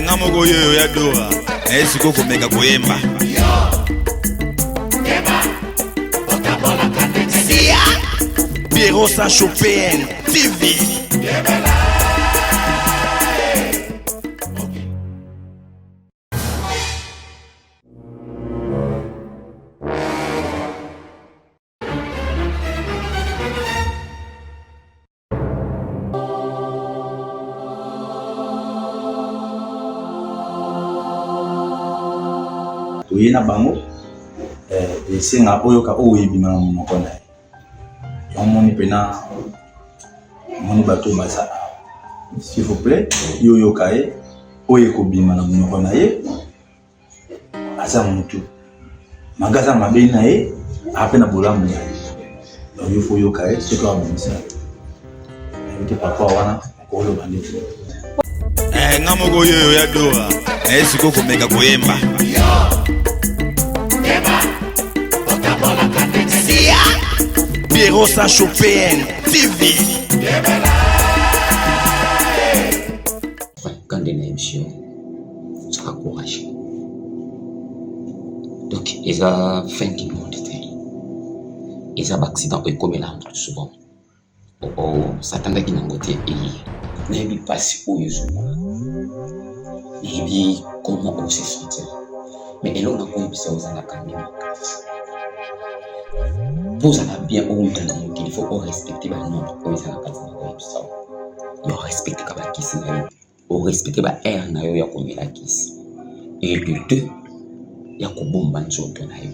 Nga moko yoyo ya Dora naye sikoyo komeka koyemba. Sia Pierrot Sancho PN TV. Toye na bango eh, esenga oyoka oyo ebima na monoko na ye. Yango moni mpena moni bato oyo baza awa, s'il vous plaît, yo oyoka ye oyo ekobima na monoko na ye. Aza mutu manga aza mabe na ye ape na bolamu na ye, donc yo fo oyoka ye soki abimisa nayebi te papa wana okoloba nde. Eh, nga moko yoyo ya Dora naye sikoyo komeka koyemba. Sia Pierrot Sancho PN TV. Kande na émission ozala courage, donc eza fin du monde te, eza ba accident oyo ekomela moto souvent osatandaki nango te. Eye nayebi mpasi oyo ezomona, nayebi comment ose sentir, mais eloko nakoyebisa, ozalaka nde makasi mpo ozala bien. Owumela na mokili, faut orespecte banorme oyo eza na kati. Na koyebisa yo, orespecteka bakisi na yo, orespecte ba heure na yo ya komela kisi, et de deux, ya kobomba nzoto na yo,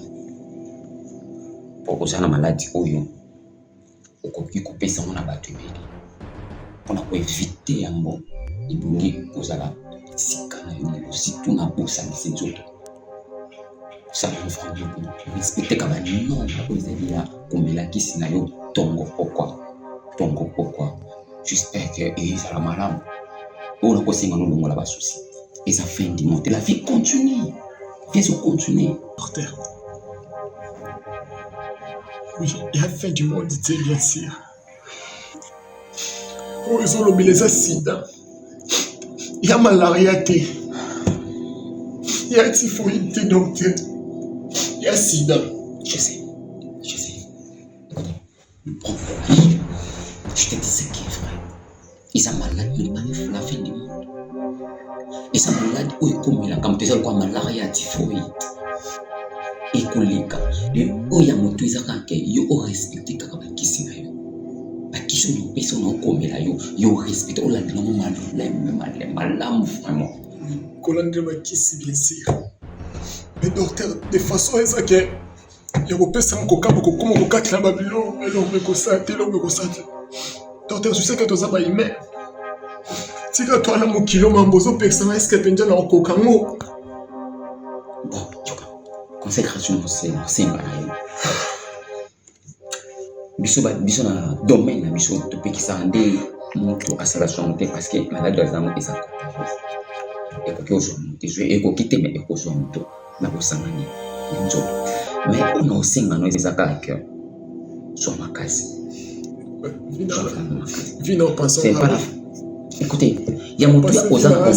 po oza na maladi oyo okoki kopesa yango na bato ebele. Mpona koevite yango, ebongi kozala sika na yo moko, surtout na bosangisi nzoto. Kosala yango vraiment respecteka banorme oyo ezali ya komela kisi na yo ntongo pokwa, ntongo pokwa. J'espère que ezala malamu. Oyo nakosenga, nolongola basusi, eza fin du monde, la vie continue, vie ezocontinue. Docteur. Oui, il y a fin du monde, c'est bien sûr. Oyo ezolobela eza sida, ya malaria te, ya typhoïde te, docteur, ya sida. Je sais, je sais. Écoutez, prends courage. Je te dis ce qui est vrai. Eza maladi oyo la fin du monde. Eza maladi oyo ekomelaka moto, eza lokola malaria ya typhoïde. Ekoleka. Oyo ya moto eza kaka yo orespecte kaka bakisi na yo. Bakisi oyo opesi oyo okomela yo, yo orespecte, olandela yango maleme maleme malamu vraiment. Kolandela bakisi, bien sûr, mais docteur, de façon eza ke ya kopesa kokaba kokoma kokatela babilo, eloko ekosala te, eloko ekosala te. Docteur, je sais que toza bahumain, tika towana mokili oyo, mambo ozopekisa nga, eske mpenza na okoka ngo? Bon, yoka. Conseil gratuit nakosenga na yo. Biso biso na domaine na biso, topekisaka nde moto asala songo te, parce que maladi aza yango eza contagieuse, ekoki kozwa moto, ezwi ekoki te, mais ekozwa moto na bosangani ya nzoto. Mais oyo na osenga no eza kaka ke zwa makasi, zwa vraiment makasi. Vino pension. C'est pas la. Écoutez, ya moto ya oza na bomoi.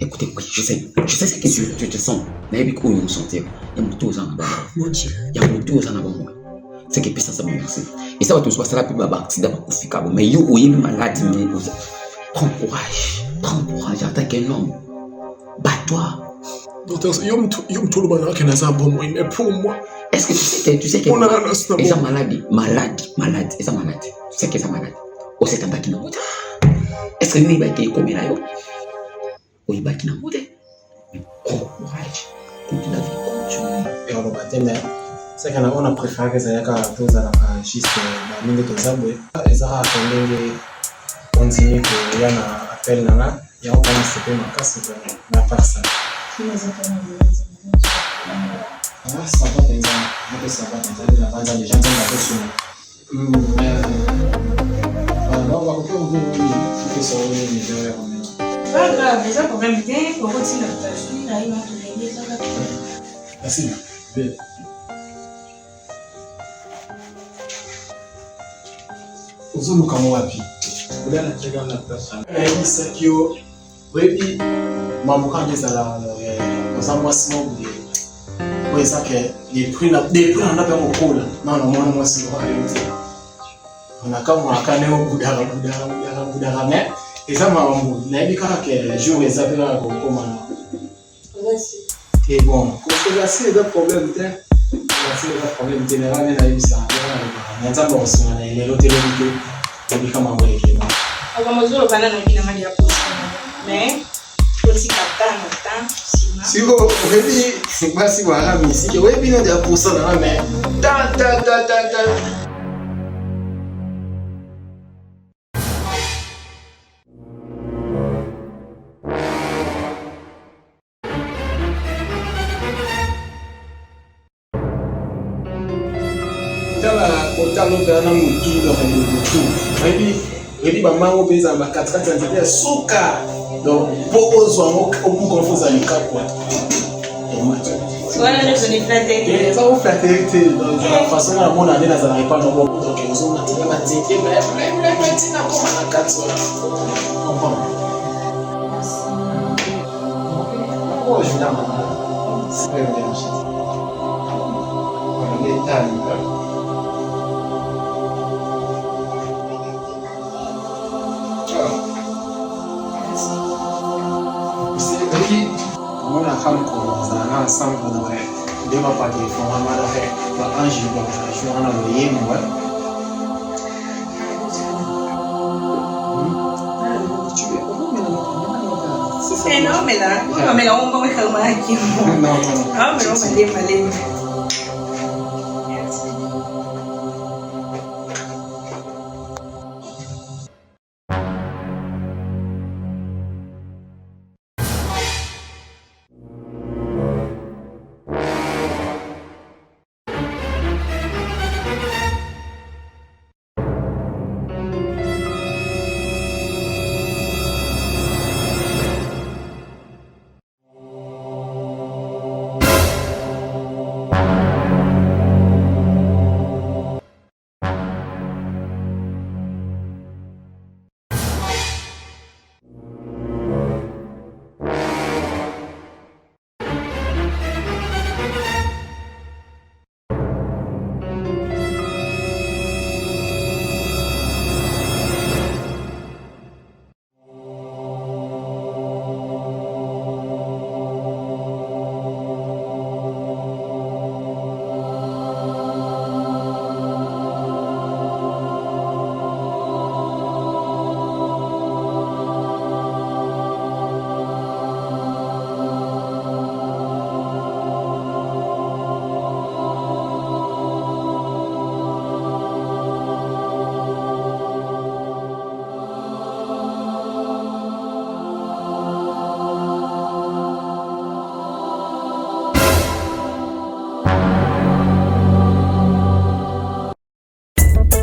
Écoutez, oui, je sais, je sais ce que tu te sens. Nayebi oyo osentir. Ya moto oza na bomoi. Mon Dieu. Ya moto oza na bomoi. C'est que epesa nzambe merci. Eza bato mosusu basala mpe baaccident, bakufi kabo. Mais yo oyebi maladi, mais prends courage. Prends courage en tant qu'un homme. Bats-toi. Docteur, yo mutu oloba na ke naza bomoi, mais pour moi Est-ce que tu sais que mpona nga naso na eza bomoi. Maladi, maladi, maladi, eza maladi. Tu sais que eza maladi. Osetandaki nango te. Est-ce que yo oyebaki ekomela yo? Oyebaki nango te. Mais prends courage. Continue, la vie continue. Ekoloba te, mais seke na oyo na préféraka ezali kaka tozalaka juste bandenge toza boye. Eza kaka ndenge ondimi koya na appel na nga, yango mpona sepe makasi vraiment. Mais à part ça, ah, ça va mpenza, mpe ça va mpenza nde nabanza déjà. Nzambe akosunga. Bakoki ouvrir nini, kopesa oyo nini eza ya komela? Pas grave, eza problème te, okotinda moto na ye matolenge kaka. Merci bien. Ozoluka ngo wapi? Nayebisaki yo, oyebi. Mambo kaka nde ezalaka oza mwasi moko boye oyo eza ke depuis na depuis na ndako ya kokola na na mwana mwasi moko ayo te nakamwaka ndenge obudaka budaka budaka budaka mais eza makambo nayebi kaka ke jour eza mpe kaka kokoma na te bon consolation eza problème te consolation eza problème te nanga nde nayebisaka nde nalobaka na nzambe akosunga na elelo te lobi te ebika mambo elekema makambo ozoloba nano oyebi nanga ya posa mais otika temps na temps nsima siko oyebi basi bana misiki oyebi nde ya posa nanga mais ta ta ta ta ta Tala kotala opela na motu donc motu oyebi oyebi bamango mpe ezala bakatikati ya nzete ya suka donc mpo ozwa yango obuka mpo ozala likakwa eza oflateri te donc na façon nga namona nde nazalaka epa na moko donc ozomatela banzete ntina koma na kati wana comprendre omonaka mokolo ozalaka ensemble donc nde bapa telefone wana donc baange bakozala jour wana loyembo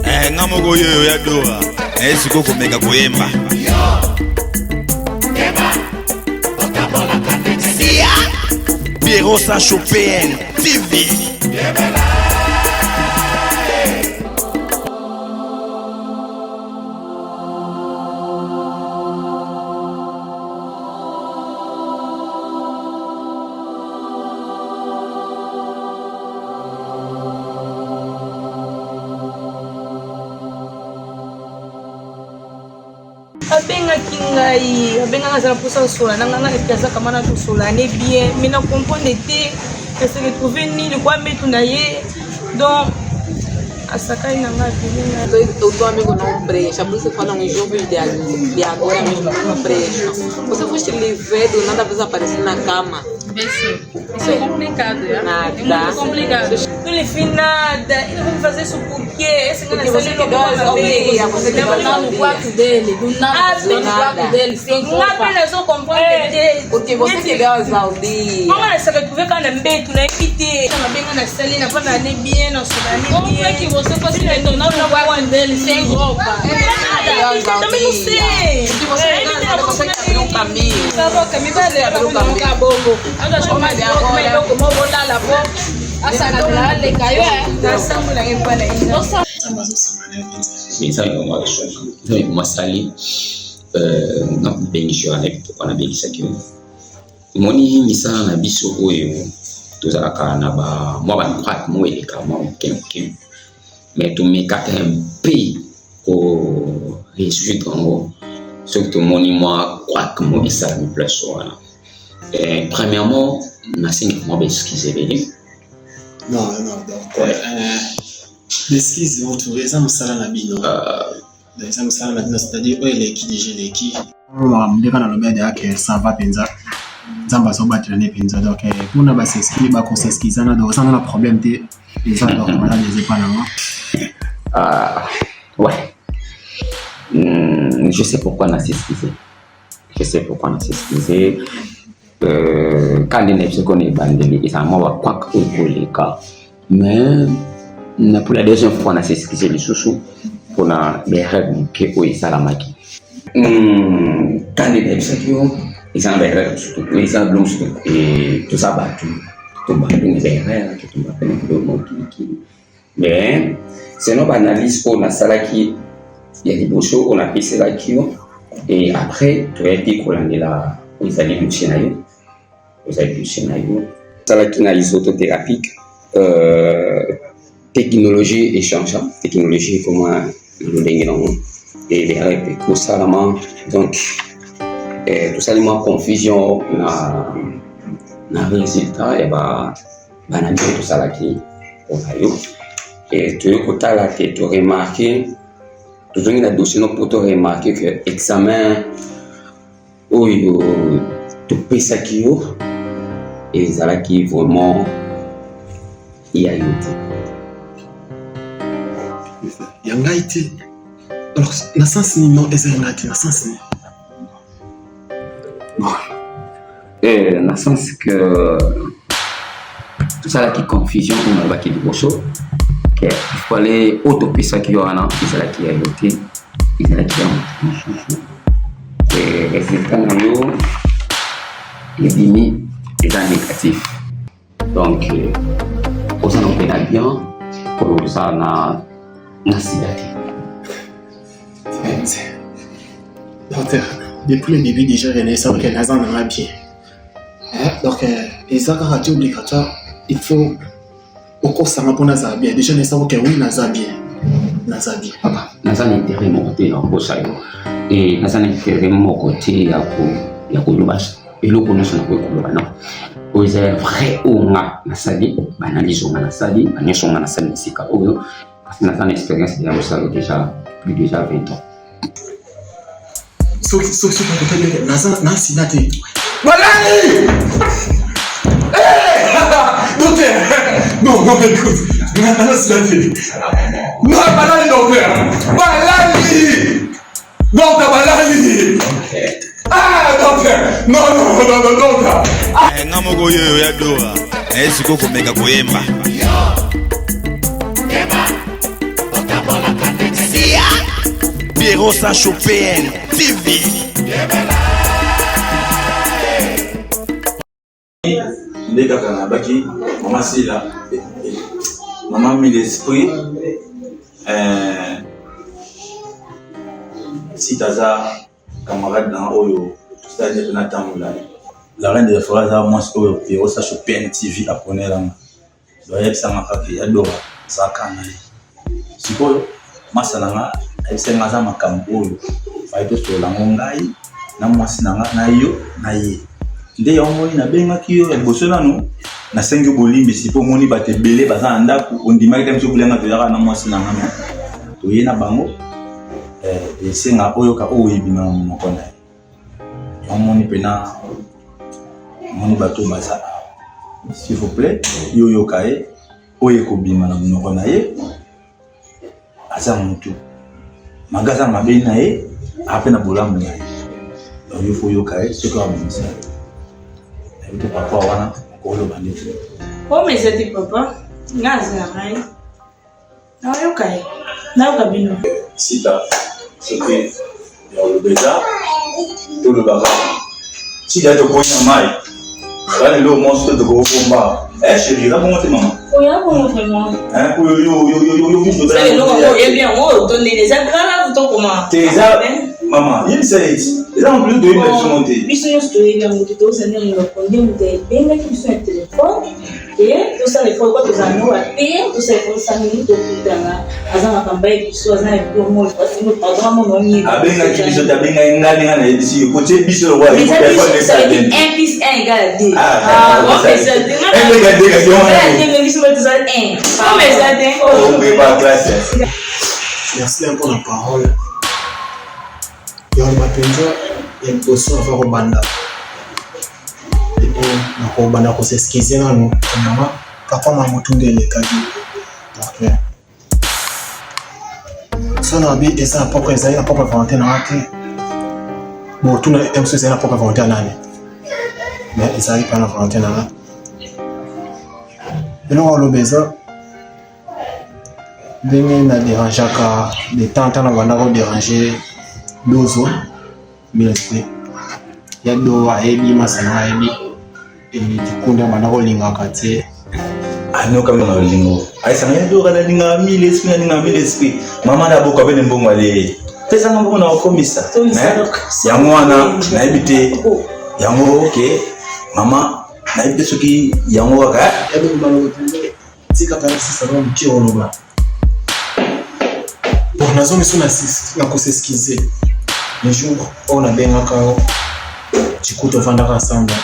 Eh, nga moko oyo ya dora naye sikoyo komeka koyemba sia Pierrot Sancho PN TV abengaki ngai abengaki aza na mposa kosola na ngai ngai epi aza kama na tosola ne bien mais na comprendre te na se retrouve nini kwa mbetu na ye donc asakani na ngai abimi ngai O teu amigo não presta, por isso falam os jovens de agora mesmo não prestam. Você foste lhe ver, do nada você aparecer na cama. Vê sim. Isso é complicado, é? Nada. É muito complicado. Não lhe fiz nada, eu não vou fazer isso por quê? Esse Porque você quedou aldeia, você quedou Tá no quarto dele, do nada, Ah, tá no quarto dele, sem nga roupa. mpe nazo comprendre te Porque você quedou as aldeias. Mama na se retrouve kaka na mbetu nayebi te nabenga na sali nafanda ne bien nasola ne Como é que você fosse retornar no quarto dele sem roupa? As Também não sei. Porque você não consegue abrir um caminho. Saboka, mibale Abre o bongo. Nasambolaka epa na ye Mais nzambe vraiment asunga nzambe vraiment asali nabengisi yo wana pourquoi nabengisaki yo. Omoni misala na biso oyo tozalaka na ba mwa ba couac moko eleka mwa moke moke mais tomekaka mpe ko résoudre yango soki tomoni mwa couac moko esalami place wana. Eh, premièrement nasengi mwa ba excuse ebele. Non, non, donc euh, l'excuse oyo eza mosala na bino. Donc eza mosala na bino, c'est-à-dire oyo eleki déjà eleki. Makambo nde kaka nalobi adeya ke ça va mpenza, Nzambe azobatela nde mpenza. Donc mpona basexcuse bakosexcusana, donc eza na problème te, eza donc malade eza epa nango. Ah, ouais. Je sais pourquoi na s'excuser. Je sais pourquoi na s'excuser. Quand nde na biso kona ebandeli ezala mwa bakwak oyo koleka, mais na pour la deuxième fois na s'excuser lisusu mpona baerreur moke oyo esalamaki. Quand nde nayebisaki yo eza na baerreur mosusu, eza na biloko mosusu, toza bato totomba mpe na baerreur, totomba mpe na biloko mokili, mais selon baanalyse oyo nasalaki ya liboso oyo napeselaki yo, et après toyaki kolandela oyo ezali dossier na yo, ezali dossier na yo osalaki na isotothérapique, technologie échangeant, technologie ekoma na lolenge nango et l'erreur ekosalama. Donc tosali mwa confusion na résultat ya baanalyse oyo tosalaki mpona yo, et toyei kotala te, toremarquer, tozongi na dossier no mpo toremarquer que examen oyo topesaki yo ezalaki vraiment ya yo te. Ya ngai te? Alors na sens nini? Non, eza ya ngai te na sens nini? Bon, na sens que tosalaki confusion oyo nalobaki liboso ke ifale oyo topesaki yo wana ezalaki ya yo te, ezalaki ya moto mosusu. Résultat na yo ebimi eza négatif, donc oza na mpena bien oyo oza na sida te. Docteur, depuis le début déjà renaissance ke naza nanga bien. Donc eza kaka te obligatoire il faut okosanga mpo nazala bien. Déjà naesaka ke oui, naza bien, naza bien. Papa, naza na intérêt moko te ya kokosa yo e naza na intérêt moko te ya koloba eloko nyonso nakoki koloba. Non, oyo eza vrai oyo nga nasali baanalyse, oyo nga nasali banyonso, nga nasali na esika oyo parce que naza na expérience ya kosala déjà plus déjà 20 ans. Soki nakotali naza na sida te? Balali! Docteur! Non, non, écoute, naza sida te. Non, balali, docteur! Balali! Docteur, balali! Ah, docteur! Non, non, non, non, docteur! Nga moko oyo ya Dora naye sikoyo komeka koyemba. Pierrot Sacho PN TV. Nde kaka nabaki mama Sila, mama mille esprit, site aza camarade na oyo tosali mpe na ntango molai. La reine de la forêt aza mwasi oyo Pierrot Sacho PN TV aponelanga, bayebisanga kaka ya Dora azalaka na ye. Sikoyo masa na nga ayebisanga aza makambo oyo faye tosolola yango, ngai na mwasi na nga na yo na ye. Nde yango moni nabengaki yo ya liboso nanu nasengi yo bolimbisi mpo omoni bato ebele baza na ndako, ondimaki te. Biso bulenga toyaka na mwasi na nga, me toye na bango, esenga oyoka oyo ebima na monoko na ye. Yango moni mpena omoni bato baza awa, s'il vous plaît, yo oyoka ye oyo ekobima na monoko na ye. Aza motu maga, aza mabe na ye, ape na bolamu na ye, donc yo faut oyoka ye soki abimisa ye. Nayebi te papa wana okoloba ndeti. Pome eza te papa, nga azala ngai nayoka ye, nayoka bino. Sita, soki ya koloba eza, tolobaka sida tokoyi na mai eza lelo mwasi to tokokomba. Chéri, eza bongo te mama? Oya bongo vraiment. Oyo yo yo yo yo yo. Sala eloko yango oyebi yango to ndeni eza grave to koma? Te, eza mama yebisa ye ti. Eza en plus toyebi na biso ngo te. Biso nyonso toyebi yango te, tozala nde monoko nde moto ebengaki biso na telefone e tosala effort kwa tozala no te, tosala effort tosala nini tokutana, aza makambo ya biso, aza na biloko moko asengi pardon amona ongi. Abengaki biso te, abengaki ngai ndenge nayebisi yo kotie biso lokola Mais eza biso, ça veut dire 1 plus 1 égale à 2. Ah, bon, mais ça te 1 égale 2 kasi wana. Mais biso bato tozala 1. Oh, mais ça te. Oh, mais pas classe. Merci pour la parole. Ya mpenza ya liboso avant kobanda nakobanda kos'excuser nano mama papa ma motu nde elekaki. Donc so na bi eza na propre, ezali na propre volonté na nga te. Bon, tuna mosusu ezali na propre volonté ya nani, mais ezalaki mpa na volonté na nga. Eloko aloba eza ndenge na dérangeaka de temps temps, na banda kodéranger dozo mille esprit ya do ayebi masana ayebi dikunde banda kolingaka te. Anokami na bolingo ayesanga ya doka nalingaka mille esprit, nalingaka mille esprit. Mama na boka bene mbongo ale pesanga mbongo na kokomisa yango wana nayebi te yango. Ok mama, nayebi te soki yango kaka. Tika sisa na moke oloba. Bon, nazongi so na kos'excuser le jour oyo nabengaka yo tiku tovandaka ensemble.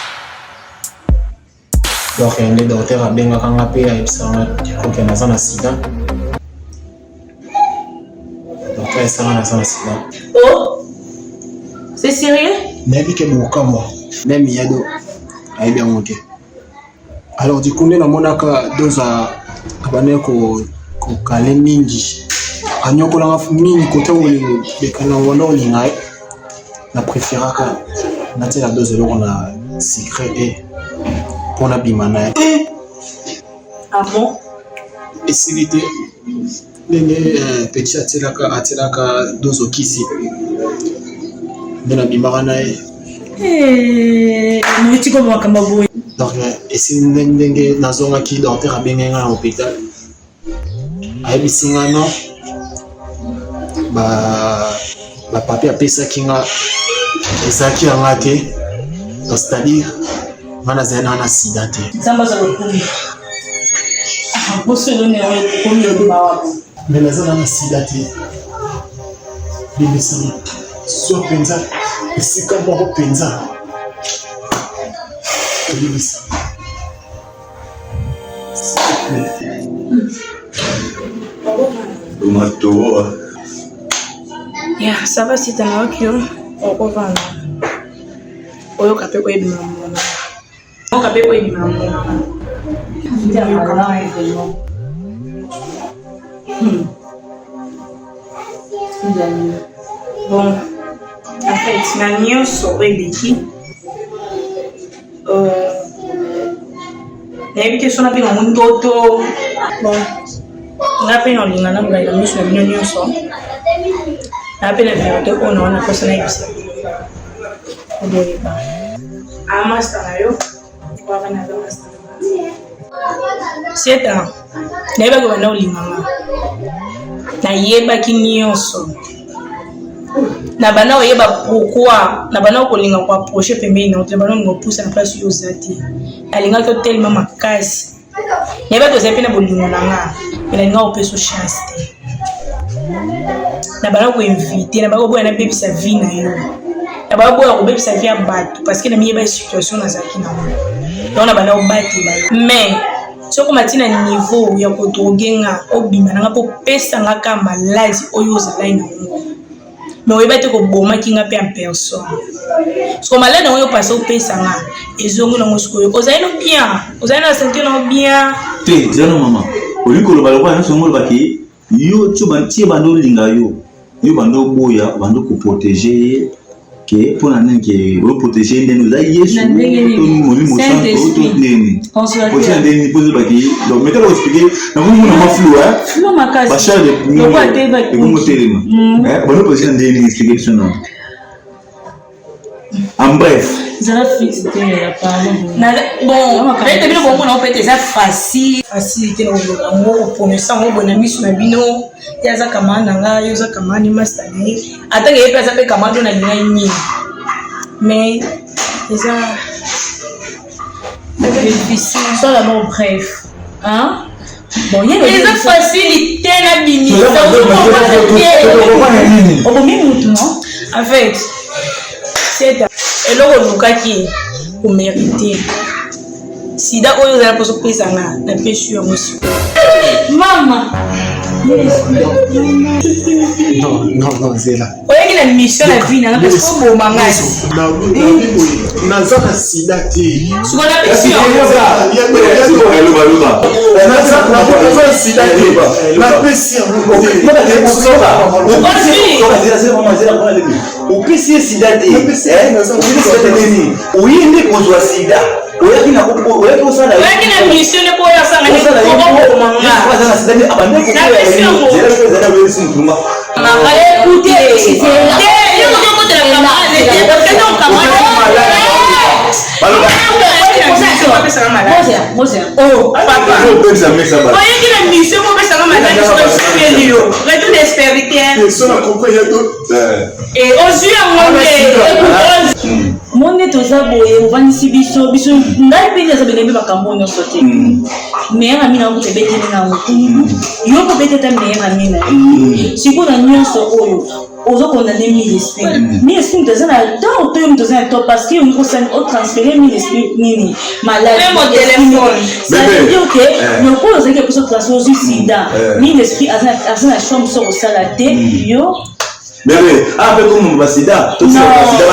Donc nde docteur abengaka nga mpe ayebisaka nga oke naza na sida. Docteur ayebisaka naza na sida. Oh, c'est sérieux? Nayebi ke bokamwa, même yado ayebi yango te. Alors du coup nde namonaka doza abandaki kokale mingi, anyokolanga mingi kote bolingo bekana wana olinga ye. Na préféraka natiela dose eloko na secret e mpo nabima na ye. Ah bon? Esili te ndenge petit atielaka dose okisi nde nabimaka na ye. Motika makambo boye. Donc esili ndenge nazongaki, docteur abengai nga na hôpital, ayebisi nga non, bapapier apesaki nga ezalaki yanga te. Donc c'est-à-dire nga nazali na na sida te. Nzambe aza lokumu. Mposo eloni yango ekomi mawa. Mais naza na na sida te. Limbisanga zwa mpenza esika moko mpenza olimbisa, s'il te plaît. Matoa. Ya, ça va sita nayoki yo okovanda oyoka mpe koyebima mona oyoka mpe koyebima mona. Bon, en fait na nyonso oyo eleki, nayebi te so nabenga ngo ndoto. Bon, nga mpe naolinga na molai na miso na bino nyonso na mpe na vérité oyo na wana mposa nayebisa oboyeba amasta na yo waka naza masta sieta. Nayebaki banda olinga nga, nayebaki nyonso na banda oyeba pourquoi na banda kolinga koapprocher pembeni na yo te, na banda olinga kopusa na place oyo oza te. Nalingaki yo telema makasi, nayebaki ozali mpe na bolingo na nga, me nalinga kopesa chance te. Na banda koinviter, na banda koboya nabebisa vie na yo, na banda koboya kobebisa vie ya bato parce que na miyeba situation nazalaki nango. Donc na banda kobatela yo, mais soki omati na niveau ya kodroguer nga, obima na nga mpo opesa nga ka maladi oyo ozalaki nango, mais oyeba te kobomaki nga mpe en personne. Siko maladi yango oyo pasi opesa nga ezongi nango. Sikoyo ozali no bien, ozali na santé nango bien. Te, zano mama, olingi koloba lokola nyonso yango olobaki yo tie bando olinga yo, yo bando oboya, bando koprotéger ye ke mpona nini ke oprotéger ndeni oza Yesu Na ndenge nini? to Molimo Santo to ndeni otia ndeni mpo ozobaki. Donc meka koexpliquer, nakomona mwa flou. Flou makasi. Bachar de Lokola te ekomo telema bando protéger ndeni, expliquer biso nano en bref. Zala fixe te ya pardon. Bon, peut-être bino bomona peut-être eza facile facile te na koloba yango, kopromesa yango boye na miso na bino. Ye aza camarade na ngai, yo oza camarade ni master na ye, atake ye mpe aza mpe camarade oyo nalingai mingi. Mais eza difficile. Sois d'abord bref. Hein? Bon, ye eza facilité na bimisa obomi mutu non? En fait, c'est eloko olukaki omérite sida oyo ozala mposo opesa nga napesi yango sikoyo. Mama. Non, non, non, zela. Oyaki na mission na vie nanga parce que oboma ngai. Naza na sida te. Sikoyo napesi yango. Naza na sida te, napesi yango. Opesi ye sida te, nini oye nde kozwa sida? Oyaki na oyaki osala, oyaki na mission nde po oyo asanga nde oboma nga. Aza na sida nde abandi. Napesi yango. Écoutez, te, yo moto okotela camarade te, parce que ntango camarade oyeki na mission po opesanga maladi, soki yo retour d'espérité ozwi yango nde. Mo nde toza boye, ovandisi biso biso, ngai mpe nde aza bene mpe makambo nyonso te. Meilleur ami na yo kuta ebeteli nango te, yo mpo obeti ata meilleur ami na yo. Sikoyo na nyonso oyo ozokondane mille esprit, mille esprit moto aza na tort to yo moto aza na tort? Parce que olingi osani otransfere mille esprit nini maladie. Même au téléphone. Ça veut dire que lokola ozalaki eposo transfert, ozwi sida, mille esprit aza na chambre, so kosala te yo. Bebe, ah, mpe komo basida, tosala basida.